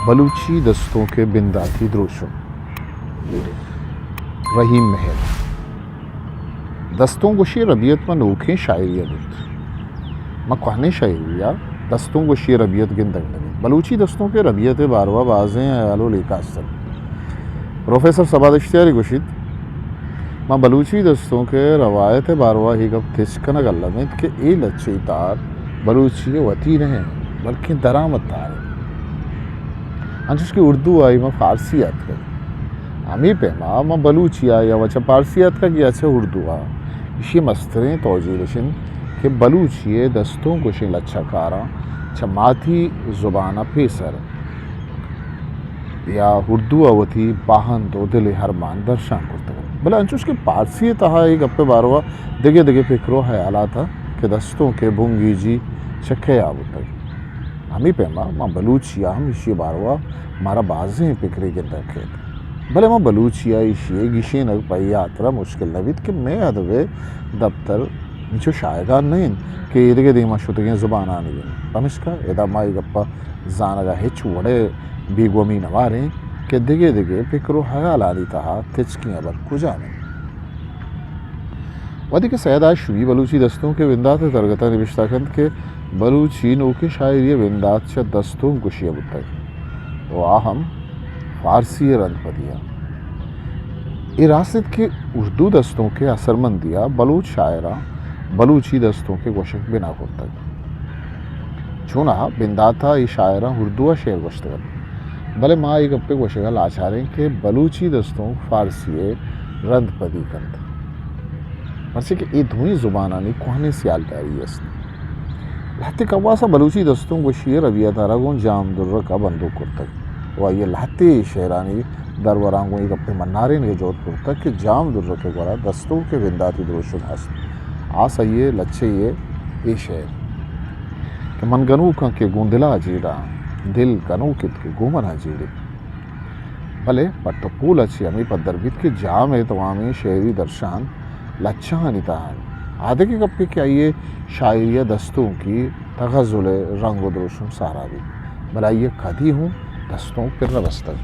بلوچی دستونک ءِ بنداتی دروشم۔ رحیم مہر۔ دستونک گوشی ربیت ماں نوکیں شاعری ءَ بوت۔ ماں کوہنیں شاعری ءَ دستونک گوشی ربیت گندگ نہ بیت۔ بلوچی دستونک ءِ ربیت ءِ باروا بازیں ہیال ءُ لیکہ است انت۔ پروفیسر صبا دشتیاری گوشیت، ماں بلوچی دستونک ءِ روایت ءِ باروا اے گپ تچک کنگ الم انت کہ اے لچہ ءِ تہار بلوچی ءِ وتی نہ انت، بلکیں درآمد تہار انت۔ انچوش کہ اردو ءَ آئی ماں فارسی ءَ اتکگ، ہمے پیما ماں بلوچی ءَ یا وَ چہ پارسی ءَ اتکگ یا چہ اردو ءَ۔ ایشی ءِ مستریں توجیل اش انت کہ بلوچی ءِ دستونک گوشیں لچہ کاراں چہ ماتی زبان ءَ پیسر یا اردو ءَ وتی باہند ءُ دل ءِ ارمان درشان کرتگ انت۔ بلے انچوش کہ پارسی ءِ تہا اے گپ ءِ باروا دگہ دگہ پکر ءُ ہیالات انت کہ دستونک ءِ بنگیجی چہ کئے ءَ بوتگ، ہمے پیما ماں بلوچی ءَ ہم ایشی ءِ باروا مارا بازیں پکرے گندگ کیت۔ بلے ماں بلوچی ءَ ایشی ءِ گیشینگ پہ اے ہاترا مشکل نہ بیت کہ مئے ادب ءِ دپتر انچو شاہگان نہ انت کہ ایدگہ دیما شتگیں زبانانی انت۔ پمشکا ادا ما اے گپ ءَ زانگ ءَ ہچ وڑ ءَ بیگومی نہ واریں کہ دگہ دگہ پکر ءُ ہیالانی تہا تچکیں ہبر کجام انت۔ وہدے کہ سید ہاشمی بلوچی دستونک ءِ بندات ءِ درگت ءَ نبشتہ کنت کہ بلوچی نوکیں شاعری ءِ بندات چہ دستونک گوشی ءَ بوتگ ءُ آ ہم فارسی ءِ رند پدی ءَ۔ اے راست انت کہ اردو دستونک ءِ اثرمندی ءَ بلوچ شاعراں بلوچی دستونک ءِ گوشگ بنا کرتگ۔ چوناہا بندات ءَ اے شاعراں اردو ءَ شعر گوشتگ انت، بلے ما اے گپ ءِ گوشگ ءَ لاچار ایں کہ بلوچی دستونک فارسی ءِ رند پدی کنت، پرچے کہ اے دوئیں زبانانی کوہنیں سیالداری است۔ لہتے کواس ءَ بلوچی دستونک گوشی ءِ ربیت ءَ را گوں جام درک ءَ بندوک کرتگ ءُ آئی ءِ لہتے شعرانی دربراں گوں اے گپ ءِ منارینگ ءِ جہد کرتگ کہ جام درک ءِ گورا دستونک ءِ بنداتی دروشم است۔ آس آئی ءِ لچہ یے اے شعر کہ من گنوکاں کہ گوں دل ءَ جیڑاں، دل گنوک انت کہ گوں من ءَ جیڑیت۔ بلے پٹ ءُ پول ءَ چہ ہمے پدر بیت کہ جام ءِ توامیں شعری درشان لچہانی تہا انت۔ آ دگہ گپے کہ آئی ءِ شاعری ءَ دستونکی تغزل ءِ رنگ ءُ دروشم سہرا بیت، بلے آئی ءَ کدی ہوں دستونک پر نہ بستگ،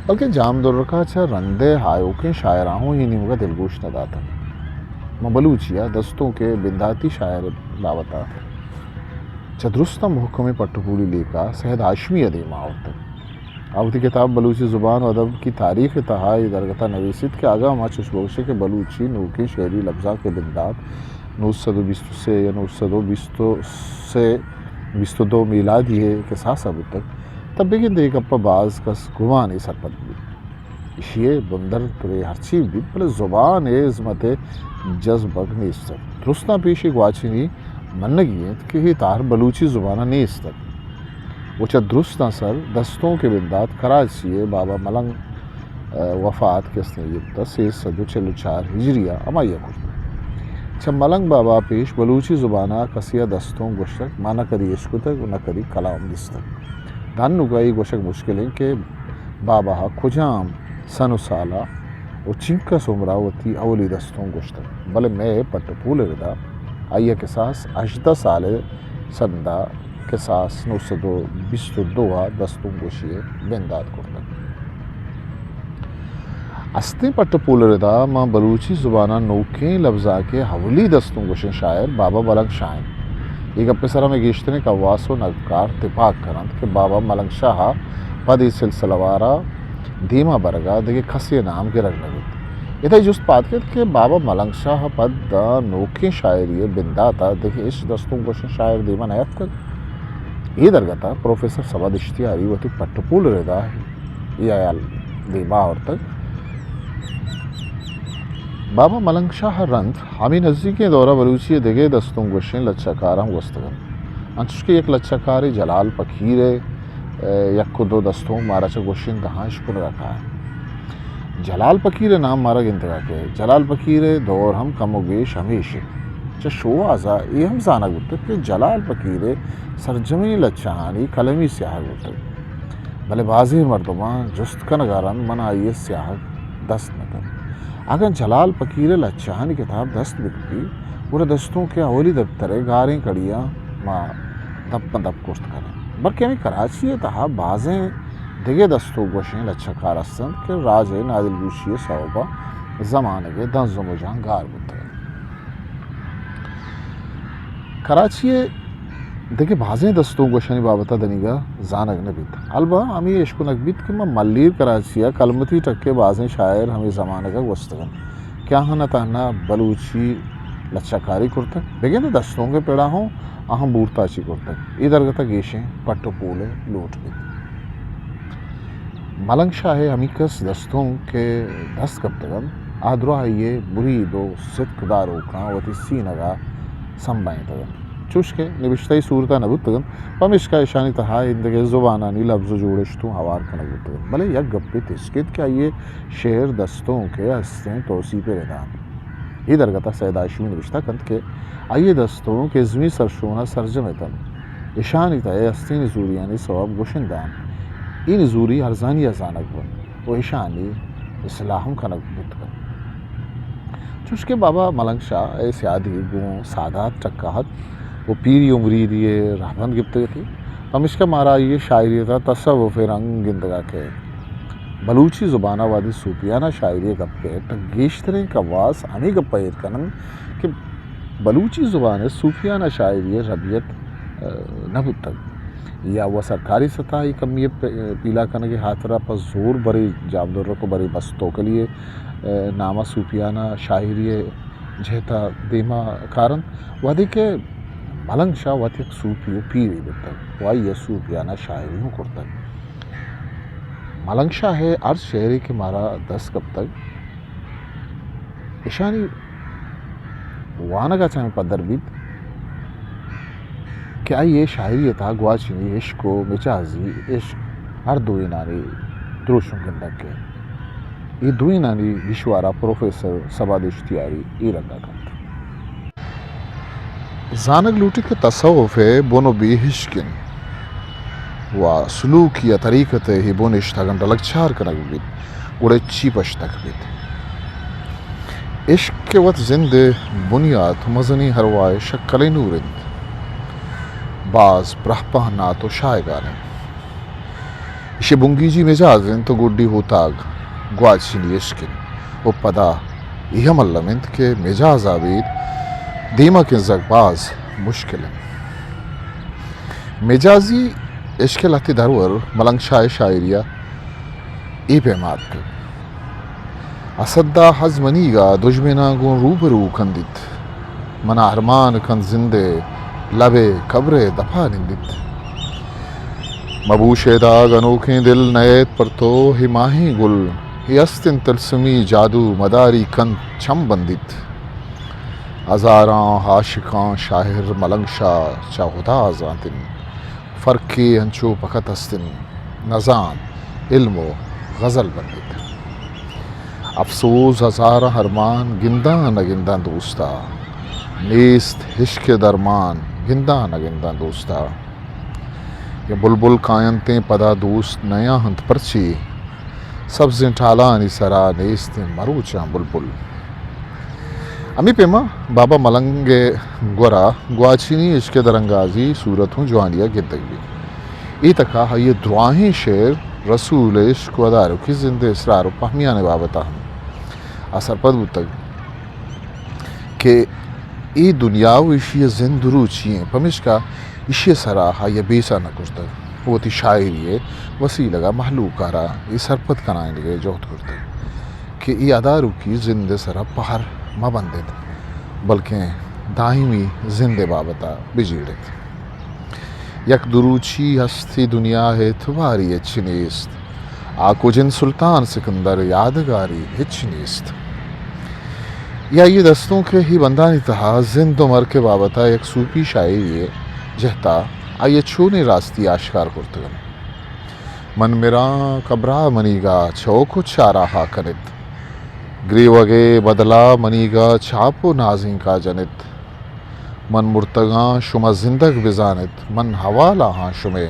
بلکیں جام درک ءَ چہ رند ءِ آیوکیں شاعراں ہوں اے نیمگ ءَ دلگوش نہ داتگ۔ ماں بلوچی ءَ دستونک ءِ بنداتی شاعر ءِ بابت ءَ چہ درستاں مھکمیں پٹ ءُ پولی لیکہ سید ہاشمی ءَ دیما آورتگ۔ آ وتی کتاب بلوچی زبان و ادب کی تاریخ ءِ تہا اے درگت ءَ نویسیت کہ اگاں ما چش بگوشیں کہ بلوچی نوکیں شعری لبزانک ءِ بندات نو سد و بیست و سے یا نو سد و بیست و سے، بیست و دو میلادی ءِ کساس ءَ بوتگ، تہ بگندے اے گپ ءَ باز کس گمان ءَ سرپد بیت۔ ایشی ءِ بندر ترے ہرچی بیت، بلے زبان ءِ ہزمت ءِ جزبگ نیست ات۔ درستاں پیش اے گواچنی منگی انت کہ اے تہر بلوچی زبان ءَ نیست ات۔ و چہ درستاں سر دستونک ءِ بندات کراچی ءِ بابا ملنگ، ءَ، وفات کہ استیں گپتہ، سے سد و چل و چار ہجری ءَ ہمائی ءَ کرتگ۔ چہ ملنگ بابا پیش بلوچی زبان ءَ کسے ءَ دستونک گوشتگ ما نہ کدی اشکتگ و نہ کدی کلام دیستگ۔ دانکہ اے گوشگ مشکل انت کہ بابا ءَ کجام سن و سال ءَ و چنکس عمر ءَ وتی اولی دستونک گوشتگ، بلے مئے پٹ ءُ پول ءِ ردا آئی ءِ کساس ہژدہ سال ءِ سند ءَ کساس نو سد و بیست و دو ءَ دستونک گوشی ءِ بندات کرتگ۔ استیں پٹ ءُ پول ءِ ردا ماں بلوچی زبان ءَ نوکیں لبزانک ءِ اولی دستونک گوشیں شاعر بابا ملنگ شاہ انت۔ اے گپ ءِ سرا مئے گیشتریں کواس و نگدکار تپاک کن انت کہ بابا ملنگ شاہ ءَ پد اے سلسلہ وار ءَ دیما برگ ءَ دگہ کسے ءِ نام گرگ نہ بیت۔ ادا اے جست پاد کیت کہ بابا ملنگ شاہ ءَ پد داں نوکیں شاعری ءِ بندات ءَ دگہ ہچ دستونک گوشیں شاعر دیما نیاتکگ؟ اے درگت ءَ پروفیسر صبا دشتیاری وتی پٹ ءُ پول ءِ ردا اے ہیال دیما آورتگ۔ بابا ملنگ شاہ ءَ رند ہمے نزیکیں دور ءَ بلوچی ءِ دگہ دستونک گوشیں لچہ کار ہم گوستگ انت، انچوش کہ یک لچہ کارے جلال پکیر ءِ ءَ یک و دو دستونک مارا چہ گوشندہاں اشکنگ ءَ کاینت۔ جلال پکیر ءِ نام مارا گندگ ءَ کئیت۔ جلال پکیر ءِ دور ہم کم و گیش ہمیش انت۔ چہ شوہاز ءَ اے ہم زانگ بوتگ کہ جلال پکیر ءِ سرجمیں لچہانی قلمی سیاہگ بوتگ، بلے بازیں مردماں جست کنگ ءَ رند من آئی ءِ سیاہگ دست نہ کپت۔ اگاں جلال پکیر ءِ لچہانی کتاب دست بکپی، گڑا دستونک ءِ اولی دپتر ءِ گاریں کڑیاں ما دپ پہ دپ کرت کنیں۔ بلکہ ہمے کراچی ءِ تہا بازیں دگہ دستونک گوشیں لچہ کار ہست انت کہ راج ءِ نادلگوشی ءِ سوب ءَ زمانگ ءِ دنز ءُ مجاں گار بوتگ انت۔ کراچی ءِ دگہ بازیں دستونک گوشانی بابت ءَ دنیگا زانگ نہ بیت۔ البت ہمے اشکنگ بیت کہ ما ملیر کراچی ءَ کلمتی ٹک ءِ بازیں شاعر ہمے زمانگ ءَ گوستگ انت کہ آہاں نہ تہنا بلوچی لچہ کاری کرتگ، بگندے دستونک ءِ پڑ ءَ ہوں آہاں بورتاچی کرتگ۔ اے درگت ءَ گیشیں پٹ ءُ پول ءِ لوٹ بیت۔ ملنگ شاہ ءِ ہمینکس دستونک کہ دست کپتگ انت، آ دراہ آئی ءِ مرید ءُ ستک داروکاں وتی سینگ ءَ سمبھائینتگ انت، چوش کہ نبشتہی صورت ءَ نہ بوتگ انت، پمیشکا اشانی تہا ایندگہ زبانانی لبز ءُ جوڑشت اوں ہوار کنگ بوتگ انت۔ بلے یک گپے تچک انت کہ آئی ءِ شعر دستونک ءِ ہستیں توسیپ ءِ ردا انت۔ اے درگت ءَ سید ہاشمی نبشتہ کنت کہ آئی ءِ دستونک ازمی سرشون ءَ سرجم اتنت۔ اشانی تہ ءَ ہستیں نزوریانی سوب گشندہ انت۔ اے نزوری ارزانی ءَ زانگ بنت ءُ اشانی اصلاح ہم کنگ بوت کنت۔ چوش کہ بابا ملنگ شاہ ءِ سیادی گوں سادات ٹکا ات ءُ پیری ءُ مریدی ءِ رہبند گپتگ اتی، پمیشکا مارا آئی ءِ شاعری ءِ تہ ءَ تصوف ءِ رنگ گندگ ءَ کئیت۔ بلوچی زبان ءَ وہدے صوفیانہ شاعری ءِ گپ کئیت، گیشتریں کواس ہمے گپ ءَ ایر کن انت کہ بلوچی زبان ءِ صوفیانہ شاعری ءِ ربیت، ءَ، نہ بوتگ۔ یا وَ سرکاری سطح ءَ اے کمی ءِ پ-، پیلہ کنگ ءِ ہاترا پہ زور برے جام درک ءُ برے بست توکلی ءِ، ءَ، نام ءَ صوفیانہ شاعری ءِ جہت ءَ دیم ءَ کار انت، وہدے کہ ملنگ شاہ وت یک صوفی ءُ پیرے بوتگ ءُ آئی ءَ صوفیانہ شاعری ہم کرتگ۔ ملنگ شاہ ءِ ہر شعرے کہ مارا دست کپتگ، اشانی وانگ ءَ چہ ہمے پدر بیت کہ آئی ءِ شاعری ءِ تہا گواچنی عشق ءُ مجازی عشق ہر دوئینانی دروشم گندگ کئیت۔ اے دوئینانی گیشوارا پروفیسر صبا دشتیاری اے رنگ ءَ کنت۔ زانگ لوٹیت کہ تصوف ءِ بن ءُ بے عشق انت ءُ سلوکی یا طریقت ءِ اے بنشت اگاں ڈلگچار کنگ بیت، گڑا چی پشتک بیت؟ عشق کہ وت زند ءِ بنیات ءُ مزنیں ارواہ ءِ شکلیں نور انت، باز برہپان نات ءُ شایگان انت۔ ایشی بنگیجی مجاز انت ءُ گڈی ہوتاگ گواچنی عشق انت ءُ پدا اے ہم الم انت کہ مجاز ءَ ابید دیم ءَ کنزگ باز مشکل انت۔ مجازی عشق ءِ لہتے درور ملنگ شاہ ءِ شاعری ءَ اے پیما اتکگ۔ اسد ءَ ہز منیگ ءَ دژمناں گوں روبرو کندیت۔ منا ارمان کنت زند ءِ لب ءِ کبر ءِ دپ ءَ نندیت۔ مبو شیدا گنوکیں دل نئیت پر تو، ہے ماہیں گل، ہے است انت تلسمی جادو مداری کنت چم بندیت۔ ہزاراں عاشقاں شاعر ملنگ شاہ چہ ہدا زانت انت۔ فرقے انچو پکت است انت، نزان علم ءُ غزل بندیت۔ افسوز ہزاراں ارمان گنداں نہ گنداں دوستا، نیست عشق ءِ درمان گنداں نہ گنداں دوستا۔ یا بلبل کاینتیں پدا دوست نیاہنت پرچے، سبزیں ٹالانی سرا نیستیں مروچاں بلبل۔ ہمے پیما بابا ملنگ ءِ گورا گواچنی عشق ءِ درانگازی صورت ہوں جوانی ءَ گندگ بیت۔ اے تکا آئی ءِ دراہیں شعر رسول عشق ءُ ادارکی زند ءِ اسرار ءُ پہمیانی بابت ءَ ہم آ سرپد بوتگ کہ اے دنیا ءُ ایشی ءِ زند دو روچی انت، پمیشکا ایشی ءِ سرا آئی ءَ بیسہ نہ کرتگ، وتی شاعری ءِ وسیلگ ءَ مہلوک ءَ را اے سرپد کنائینگ ءِ جہد کرتگ کہ اے ادارکی زند ءِ سرا پہر مہ بند انت، بلکیں دائمی زند ءِ بابت ءَ بہ جیڑ انت۔ یک دو روچی ہستی دنیا ءِ اعتباری ہچ نیست۔ آ کجن سلطان سکندر یادگاری ہچ نیست۔ یا آئی ءِ دستونک ءِ بندانی تہا زند ءُ مرگ ءِ بابت ءَ یک صوفی شاعری ءِ جہت ءَ آئی ءَ چونیں راستی آشکار کرتگ انت۔ من مراں قبرا منیگا چوک ءُ چاراہا کنت۔ گریوگ ءِ بدلا منیگا چاپ ءُ نازینکا جنت۔ من مرتگاں، شما زندگ بزانت، من حوالہ آں شمئے۔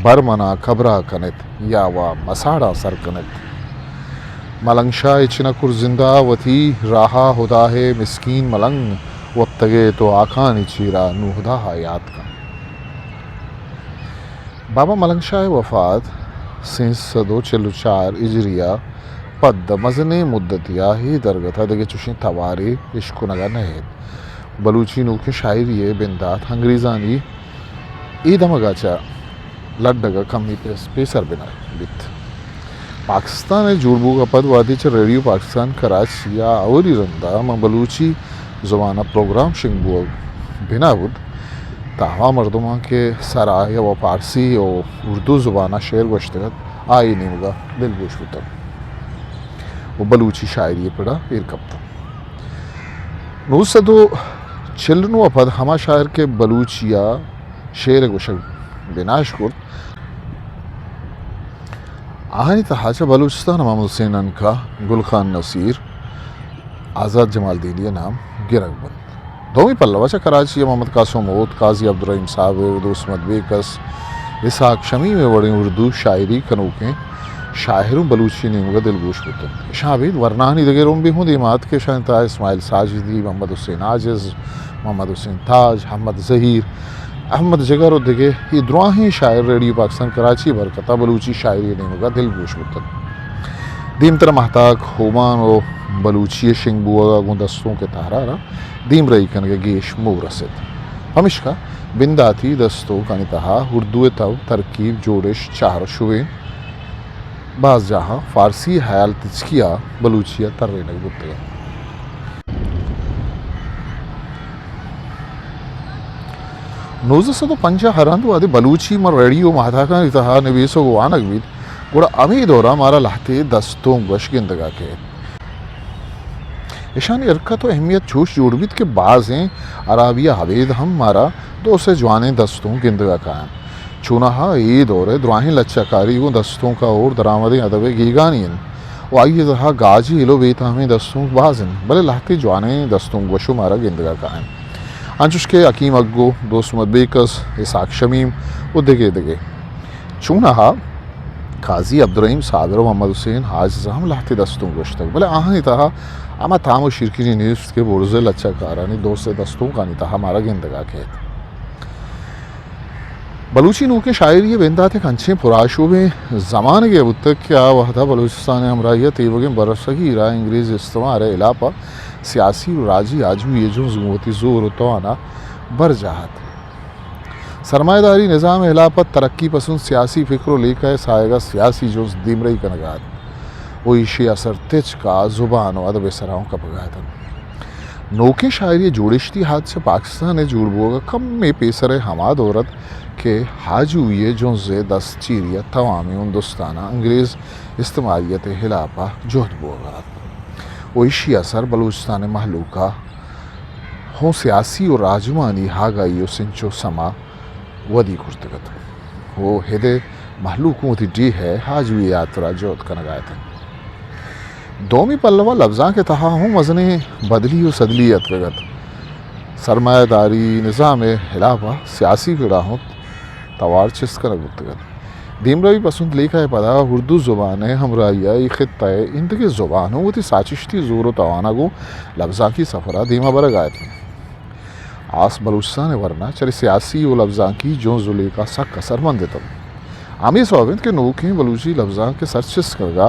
بر منا قبرا کنت یا وا مساڑاں سر کنت۔ ملنگ شاہ ہچ نہ کر زندا وتی راہا، ہدا ءِ مسکین ملنگ وپتگ ات ءُ ہاکانی چیرا نوں ہدا ءَ یات کن۔ بابا ملنگ شاہ ءِ وفات سیزدہ سد ءُ چل ءُ چار ہجری ءَ پد مزنیں مدتے ءَ اے درگت ءَ دگہ چشیں توارے اشکنگ ءَ نہ اِت۔ بلوچی نوکیں شاعری ءِ بندات انگریزانی اے دمگ ءَ چہ لڈگ ءَ کمی پیس-، پیسر بنا بیت۔ پاکستان ءِ جوڑ بوگ ءَ پد وہدے چہ ریڈیو پاکستان کراچی ءَ اولی رند ءَ ماں بلوچی زبان ءَ پروگرام شنگ بوگ بنا بوت، تہ ہما مردماں کہ سرا یا و پارسی و اردو زبان ءَ شعر گوشتگ ات، آئی نیمگ ءَ دلگوش بوتگ و بلوچی شاعری ءِ پڑ ءَ ایر کپتگ۔ نو سد و چل نو ءَ پد ہما شاعر کہ بلوچی ءَ شعر گوشگ بناش کرت، آہانی تہا چہ بلوچستان محمد حسین عنقا، گل خان نصیر، آزات جمالدینی ءِ نام گرگ بنت۔ دومی پلو ءَ چہ کراچی ءَ محمد قاسم ہوت، قاضی عبدالرحیم صابر، دوست محمد بیکس، اسحاق شمیم ءِ وڑیں اردو شاعری کنوکیں شاعر اوں بلوچی ءِ نیمگ ءَ دلگوش بوت انت۔ اشاں ابید ورناہانی دگہ رمبے ہوں دیما ات کہ اشانی تہا اسماعیل ساجدی، محمد حسین عاجز، محمد حسین تاج، احمد زہیر، احمد جگر و دگہ اے دراہیں شاعر ریڈیو پاکستان کراچی ءِ برکت ءَ بلوچی شاعری ءِ نیمگ ءَ دلگوش بوت انت۔ دیمتر ءَ مہتاک ہومان و بلوچی ءِ شنگ بوگ ءَ گوں دستونک ءِ تہرار ءَ دیمرئی کنگ ءِ گیش موہ رست۔ پمشکا بنداتی دستونکانی تہا اردو ءِ تب، ترکیب، جوڑش، چہر و شبین، باز جاہاں فارسی ہیال تچکی ءَ بلوچی ءَ ترینگ بوتگ انت۔ نوزدہ سد و پنجاہ ءَ رند وہدے بلوچی ماں ریڈیو ماہتاکانی تہا نبیسگ و وانگ بیت، گڑا ہمے دور ءَ مارا لہتے دستونک وش گندگ ءَ کئیت۔ اشانی حرکت و اہمیت چوش جوڑ بیت کہ بازیں ہرابی ءَ ابید ہم مارا دو سے جوانیں دستونک گندگ ءَ کاینت۔ چوناہا اے دور ءِ دراہیں لچہ کاری گوں دستونک ءَ ہور درآمدیں ادب ءِ گیگانی انت و آئی ءِ تہا گاجیل و بے تامیں دستونک باز انت، بلے لہتے جوانیں دستونک وش و مارا گندگ ءَ کاینت، انچوش کہ حکیم اگو، دوست محمد بیکس، اسحاق شمیم و دگہ دگہ۔ چوناہا قاضی عبدالرحیم صابر و محمد حسین عاجز ءَ ہم لہتے دستونک گوشتگ، بلے آہانی تہا ہما تام و شیرکنی نیست کہ برز ءِ لچہ کارانی دو سے دستونکانی تہا مارا گندگ ءَ کئیت۔ بلوچی نوکیں شاعری ءِ بندات یک انچیں پرآشوبیں زمانگے بوتگ کہ آ وہد ءَ بلوچستان ءِ ہمراہی ءَ تیوگیں برصغیر ءَ انگریز استعمار ءِ ہلاپ ءَ سیاسی و راجی آجوئی ءِ جنز گوں وتی زور و توان ءَ برجاہ ات۔ سرمایہ داری نظام ءِ ہلاپ ءَ ترقی پسند سیاسی فکر و لیکہ ءِ ساہگ ءَ سیاسی جنز دیمرئی کنگ ءَ ات و ایشی ءِ اثر تچک ءَ زبان و ادب ءِ سرا اوں کپگ ءَ اتنت۔ نوکیں شاعری ءِ جوڑشتی ہاتھ چہ پاکستان ءِ جوڑ بوگ ءَ کمے پیسر ءِ ہما دور ات کہ آجوئی ءِ جنز ءِ دست چیری ءَ توامیں ہندوستان ءَ انگریز استعماریت ءِ ہلاپ ءَ جہد بوگ ءَ ات و ایشی ءِ اثر بلوچستان ءِ مہلوک ءَ ہوں سیاسی و راجمانی آگاہی و سنچ و سما ودی کرتگ ات و ہدے مہلوک وتی ڈیھ ءِ آجوئی ءِ ہاترا جہد کنگ ءَ اتنت۔ دومی پلو ءَ لبزانک ءِ تہا ہوں مزنیں بدلی و سدلی اتکگ ات۔ سرمایہ داری نظام ءِ ہلاپ ءَ سیاسی پڑ ءَ ہوں توار چست کنگ بوتگ ات۔ دیمروی پسند لیکہ ءِ پدا اردو زبان ءِ ہمراہی ءَ اے خطہ ءِ ایندگہ زبان ہوں وتی ساچشتی زور و توان ءَ گوں لبزانکی سفر ءَ دیما برگ ءَ اتنت۔ آس بلوچستان ءِ ورنا چرے سیاسی و لبزانکی جنز و لیکہ سک اثرمند اتنت۔ ہمے سوب انت کہ نوکیں بلوچی لبزانک ءِ سرچست کنگ ءَ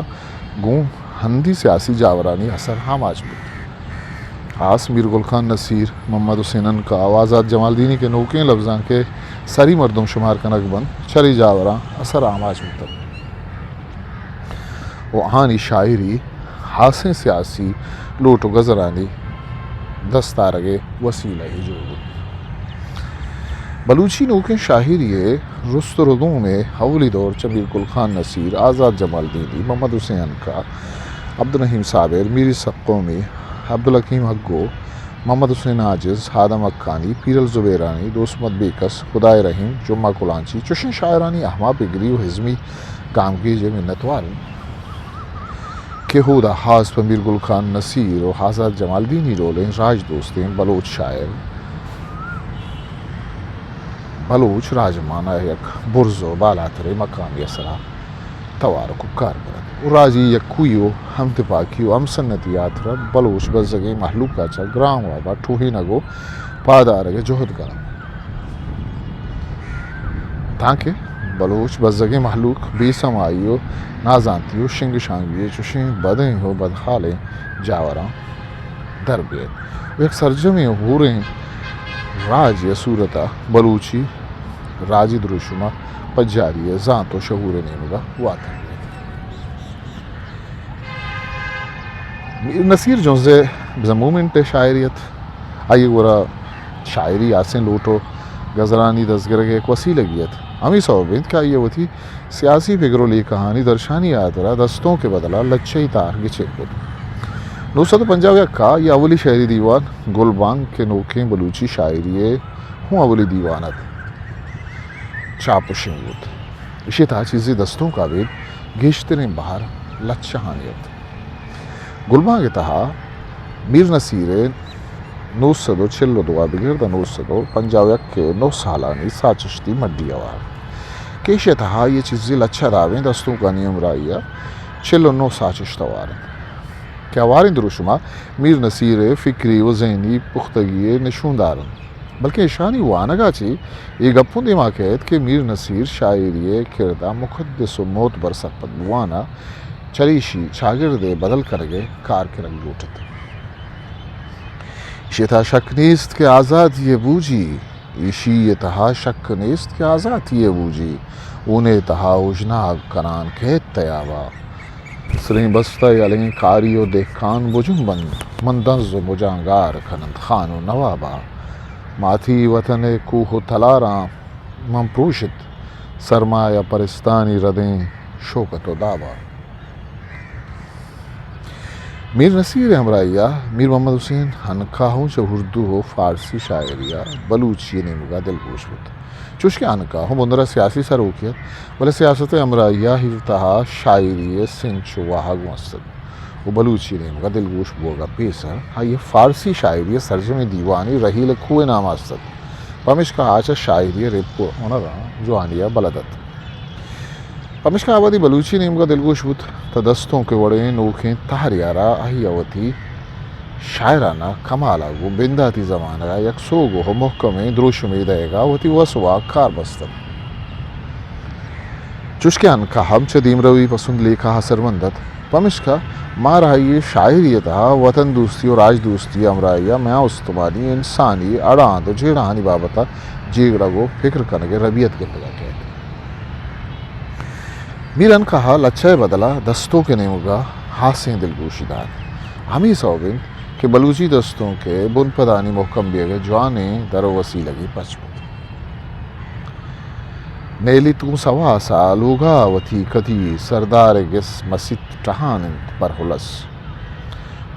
گوں ہندی سیاسی جاورانی اثر آماچ بوت۔ آس میر گل خان نصیر، محمد حسین عنقا و آزات جمالدینی کہ نوکیں لبزانک ءِ سری مردم شمار کنگ بنت، چرے جاوراں اثر آماچ بوتگ و آہانی شاعری ہاسیں سیاسی لوٹ و گزرانی دست آرگ ءِ وسیلہ یے جوڑ بوت۔ بلوچی نوکیں شاعری ءِ رست و ردوم ءِ اولی دور چہ میر گل خان نصیر، آزات جمالدینی، محمد حسین عنقا، عبدالرحیم صابر، میر یوسف قومی، عبدالحکیم حقگو، محمد حسین عاجز، آدم حقانی، پیرل زبیرانی، دوست محمد بیکس، خدائے رحیم، جمعہ کلانچی چشیں شاعرانی اہما پگری و ہزمی گامگیج ءِ منتوار انت کہ اودا ہاس پہ میر گل خان نصیر و آزات جمالدینی ڈولیں راج دوستیں بلوچ شاعر بلوچ راجمان ءَ یک برز و بالاتریں مقامے ءِ سرا توار و کوکار کنت و راجی یکوئی و ہمتپاکی و ہمسنتی ہاترا بلوچ بزگیں مہلوک ءَ چہ گران واب ءَ ٹوہینگ و پاد آرگ ءِ جہد کنت، تانکہ بلوچ بزگیں مہلوک بے سمائی و نازانتی و شنگ شانگی ء چشیں بدیں و بدحالیں جاوراں در بیت و یک سرجمیں ہوریں راجے ء صورت ء بلوچی راجی دروشم ء پجاری ء زانت و شعور ء نیمگ ء واتر بیت۔ میر نصیر جنز ء بزاں مومنٹ ء شاعری ات۔ آئی ء گورا شاعری آسیں لوٹ و گزرانی دزگرگ ء یک وسیلگی ات۔ ہمے سوب انت کہ آئی ء وتی سیاسی فکر و لیکہانی درشانی ء ہاترا دستونک ء بدلا لچہی تہر گچین کت۔ نو سد و پنجاہ و یک ء آئی ء اولی شعری دیوان گل بانگ کہ نوکیں بلوچی شاعری ء ہوں اولی دیوان ات، چاپ و شنگ بوت۔ ایشی ء تہا چیزے دستونک ء ابید گیشتریں بہر لچہانی ات۔ گلبانگ ء تہا میر نصیر ء نو سد و چل و دو ء بگر داں نو سد و پنجاہ و یک ء نو سالانی ساچشتی مڈی ہوار کہ ایشی ء تہا آئی ء چیزے لچہ دابیں دستونکانی ہمراہی ء چل و نو ساچشت ہوار انت کہ ہواریں دروشم ء میر نصیر ء فکری و ذہنی پختگی ء نشوندار انت۔ بلکیں ایشانی وانگ ء چہ اے گپ اوں دیما کئیت کہ میر نصیر شاعری ء کرد ء مقدس و معتبر سرپد بوان ء چریشی چاگرد ء بدل کنگ ء کار کنگ لوٹیت۔ ایشی ء تہا شک نیست کہ آزاتی ء بوجی، ایشی ء تہا شک نیست کہ آزاتی ء بوجی، اون ء تہا اوژناگ کنان کئیت تیاب ء۔ سریں بستہ یلیں کاری و دہکان بجنبنت، من دنز و مجانگار کننت خان و نوابا۔ ماتی وطن ء کوہ و تلاراں من پروشت، سرمایہ پرستانی ردیں شوکت و دابا۔ میر نصیر ء ہمراہی ء میر محمد حسین عنقا ہوں چہ اردو و فارسی شاعری ء بلوچی ء نیمگ ء دلگوش بوت۔ چوشکہ عنقا ہوں بندر ء سیاسی سروکے ات، بلے سیاست ء ہمراہی ء ہیر تہا شاعری ء سنچ و واہگ اوں است ات و بلوچی نیمگ ء دلگوش بوگ ء پیسر آئی ء فارسی شاعری ء سرجمیں دیوانی رحیل کوہ ء نام ء است ات، پمیشکا آ چہ شاعری ء رپک و ہنراں جوانی ء بلد ات۔ پمیشکا آ وہدی بلوچی نیمگ ء دلگوش بوت، تہ دستونک ء وڑیں نوکیں تہرے ء را آئی ء وتی شاعرانہ کمال ء گوں بنداتی زمانگ ء یک سوگو و مہکمیں دروشمے دئیگ ء وتی وس و واک کار بست ات۔ چوشکہ عنقا ہم چہ دیمروی پسند لیکہ ء اثرمند ات، پمشکا مارا آئی ء شاعری ء تہا وطن دوستی و راج دوستی ء ہمراہی ء میان استمانی، انسانی اڑاند و جیڑہانی بابت ء جیگڑگ و فکر کنگ ء ربیت گندگ ء کئیت۔ میر عنقا ء لچہ ء بدل ء دستونک ء نیمگ ء ہاسیں دلگوشی دات۔ ہمے سوب انت کہ بلوچی دستونک ء بنپدانی مہکم بیگ ء جوانیں در و وسیلگے پچ بوت۔ نیلی توں سواس ء لوگ ء وتی کدی، سردار ء گس مسیت ٹہان انت پر ہلس۔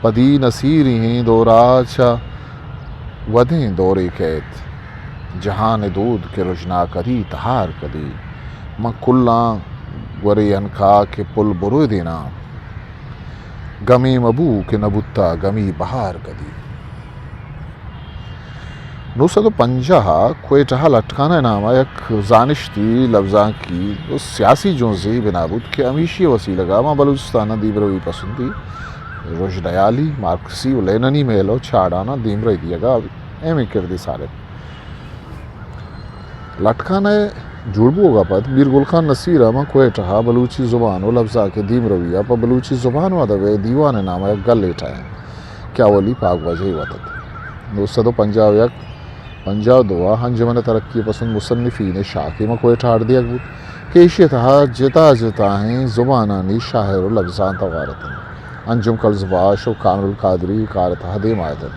پدی نصیری ایں دور ء چہ ودیں دورے کئیت۔ جہان ء دود کہ رژنا کدی تہار کدی۔ من کلاں گورے عنقا کہ پل بروئے دیناں۔ گمے مبو کہ نہ بوتا گمی بہار کدی۔ نو سد و پنجاہ ء کوئٹہ ء لٹکانہ ء نام ء یک زانشتی لبزانکی و سیاسی جنزے بنا بوت کہ ہمیشی ء وسیلگ ء ماں بلوچستان ء دیمروی پسندی، رژنہالی، مارکسی و لیننی مئیل و چاڑاناں دیمرئی دیگ ء اہمیں کردے ساڑت۔ لٹکانہ ء جوڑ بوگ ء پد میر گل خان نصیر ء ماں کوئٹہ ء بلوچی زبان و لبزانک ء دیمروی ء پہ بلوچی زبان و ادب ء دیوان ء نام ء یک گلے ٹاہینت کہ اولی پاگ واجہی وت ات۔ نو سد و پنجاہ و یک پنجاہ و دو ء انجمن ترقی پسند مصنفین ء شاخے ماں کوئٹہ ء اڈ دیگ بوت کہ ایشی ء تہا جتا جتائیں زبانانی شاعر و لبزانت ہوار اتنت۔ انجم کلزباش و کامل القادری کار ء تہا دیما اتنت۔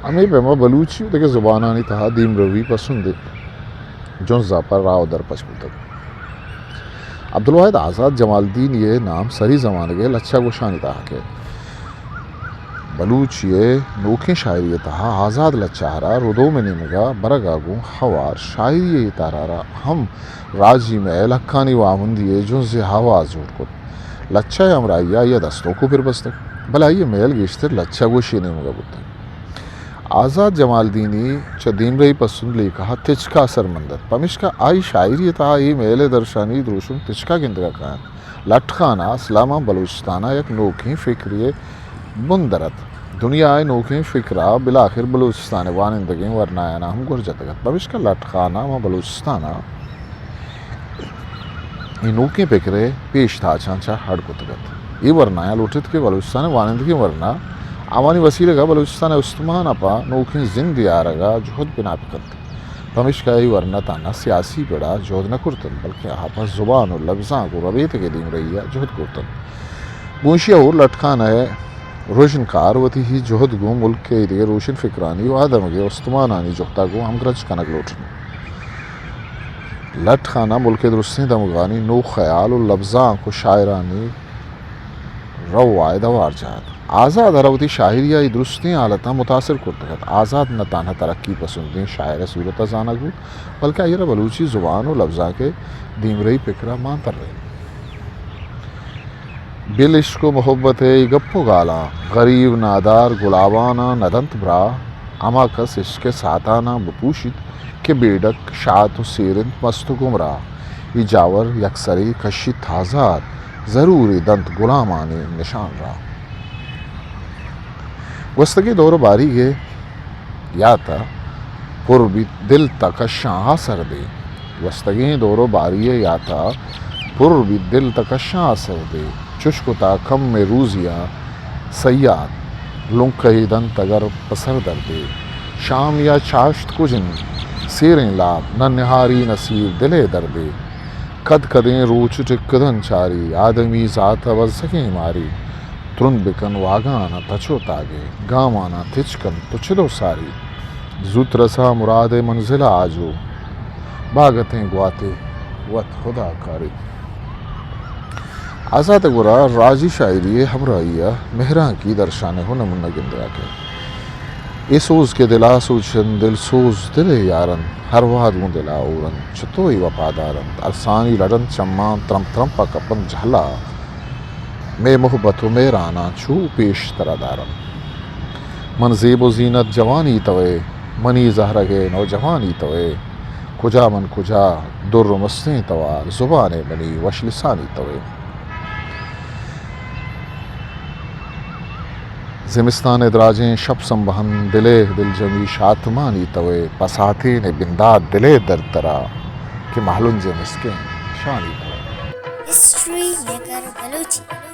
ہمے پیما بلوچی و دگہ زبانانی تہا دیمروی پسند ء جنز ء پہ راہ و در پچ بوتگ۔ عبدالواحد آزات جمالدینی ء نام سری زمانگ ء لچہ گوشانی تہا کئیت۔ بلوچی ء نوکیں شاعری ء تہا آزات لچہ ء را ردوم ء نیمگ ء برگ ء گوں ہوار شاعری ء اے تہر ء را ہم راجی مئیل حقانی واہمندی ء جنزے آواز جوڑ کت۔ لچہ ء ہمراہی ء آئی ء دستونک و پر بستگ، بلے آئی ء مئیل گیشتر لچہ گوشی ء نیمگ ء بوتگ۔ آزات جمالدینی چہ دیمرئی پسند لیکہ ء تچک ء اثرمند ات، پمیشکا آئی شاعری ء تہا اے مئیل ء درشانی دروشم تچک ء گندگ ء کاینت۔ لٹکانہ اسلام ء بلوچستان ء یک نوکیں فکرے ء بندر ات۔ دنیا ء نوکیں فکر ء بلاخر بلوچستان ء وانندگیں ورنایاناں ہم گور جتگ ات، پمیشکا لٹکانہ ماں بلوچستان ء اے نوکیں پکر ءِ پیش تاچاں چہ اڈ کتگ اَت۔ اے ورنایاں لوٹ ایت کہ بلوچستان ءِ وانندگیں ورنا آوانی وسیلگ ءَ بلوچستان ءِ استمان ءَ پہ نوکیں زندے آرگ ءَ جہد بنا بہ کنت۔ پمیشکا اے ورنا تہنا سیاسی پڑ ءَ جہد نہ کرتنت، بلکیں آ پہ زبان ءُ لبزانک ءُ ربیتگ ءِ دیمرئی ءَ جہد کرتنت۔ گوں ایشی ءَ ہور لٹ خان ءِ روژنکار وتی جہد گوں ملک ءِ ایدگہ روشن فکرانی ءُ آ دمگ ءِ استمانانی جہد ءَ گوں ہمگرنچ کنگ لوٹ اَنت۔ لٹ خان ءَ ملک ءِ درستیں دمگانی نوخیال ءُ لبزانک ءُ شاعرانی رو ءُ واہد ءَ ہوار جاہت۔ آزات ءَ را وتی شاعری ءَ اے درستیں حالتاں متاثر کرتگ اَت۔ آزات نہ تہنا ترقی پسندیں شاعر ءِ صورت ءَ زانگ بوت، بلکیں آئی ءَ را بلوچی زبان ءُ لبزانک ءِ دیمرئی پکر ءَ مان ترینت۔ بل عشق ءُ محبت ءِ اے گپ ءُ گالاں، غریب نادار گلاباناں نہ دنت براہ، ہما کس عشق ءِ ساتاناں بپوشیت کہ بے ڈک شات ءُ سیر اَنت مست ءُ گمراہ۔ اے جاور یکسرے کشیت آزات، ضرور اے دنت گلامانی نشان راہ۔ گوستگیں دور ءُ باریگ ءِ یات ءَ پر بیت دل تہ کشاں آ سردے۔ گوستگیں دور ءُ باری ءِ یات ءَ پر بیت دل تہ کشاں آ سردے۔ چش کتا کم ءِ روزی ءَ صیاد، لنکہے دنت اگر پہ سر دردے۔ شام یا چاشت کج اِنت سیریں لاپ، نہ نہاری نصیب دل ءِ دردے۔ کد کدیں روچ ٹک دنت چاری، آدمی زات ءَ بزگیں ماری۔ ترند بکن واگہاناں تچ ءُ تاگے، گاماناں تچ کن تو چد ءُ ساری۔ زوت رسا مراد ءِ منزل ءَ آجو، باگتیں گواتے وت ہدا کاری۔ آزات ءِ گورا راجی شاعری ءِ ہمراہی ءَ مہرانکی درشان ءِ ہن نمونہ گندگ ءَ کئیت۔ اے سوز کہ دل ءَ سوچنت، دل سوز دل ءِ یار اَنت، ہر وہد گوں دل ءَ ہور اَنت، چہ تو اے وپادار اَنت۔ ارسانی لڑ اَنت چماں ترمپ ترمپ ءَ کپ اَنت جہل ءَ، مئے محبت ءُ مہراناں چو پیش ترا دار اَنت۔ من زیب ءُ زینت جوانی توئے، منی زہرگ ءِ نوجوانی توئے، کجا من کجا در ءُ مستیں توار، زبان ءِ منی وش لسانی توئے۔ زمستان ءِ دراجیں شپ سمبہن، دل ءِ دلجمی شاتمانی توئے، پہ ساتین ءَ بندات دل ءِ درد ترا کہ مہلنج ءِ مسکیں شانی توئے۔ History maker Balochi.